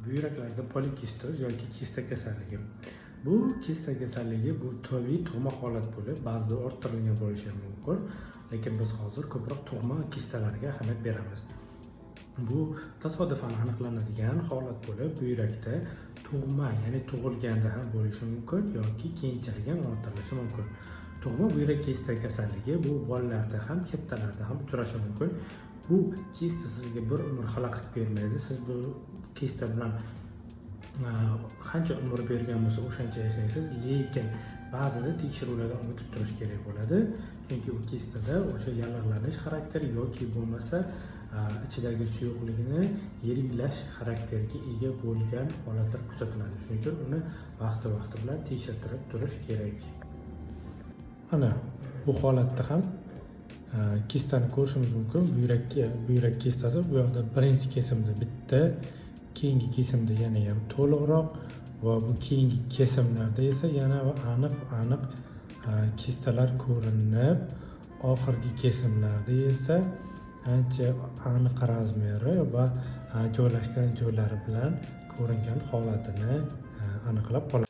Buyraklarda polikistoz yoki kista kasalligi. Bu kista kasalligi bu tabiiy tug'ma holat bo'lib, ba'zida orttirilgan bo'lishi ham mumkin, lekin biz hozir ko'proq tug'ma kistalarga ahamiyat beramiz. Bu tasodifan aniqlanadigan holat bo'lib, buyrakda tug'ma, ya'ni tug'ilganda ham bo'lishi mumkin yoki keyinchalik ham orttirilishi mumkin. Tug'ma buyrak kista kasalligi bu bolalarda ham, kattalarda ham uchrashi mumkin. Bu kista sizga bir umr xalaqit bermaydi. Siz bu kista bilan qancha umr bergan bo'lsa, o'shancha yashaysiz, lekin ba'zida tekshiruvlardan o'tib turish kerak bo'ladi, chunki u kistada o'sha yallig'lanish xarakteri yoki bo'lmasa ichidagi suyuqlikni yiringlash xarakteriga ega bo'lgan holatlar kuzatiladi. Shuning uchun uni vaqti vaqti bilan tekshirtirib turish kerak. Mana bu holatda ham kistani ko'rishimiz mumkin. Buyrak kistasi bu yoqda birinchi kesimda bitta, keyingi kesimda yana ham to'liqroq va bu keyingi kesimlarda esa yana aniq aniq kistalar ko'rinib, oxirgi kesimlarda esa ancha aniq размер i va joylashgan joylari bilan ko'ringan holatini aniqlab qoladi.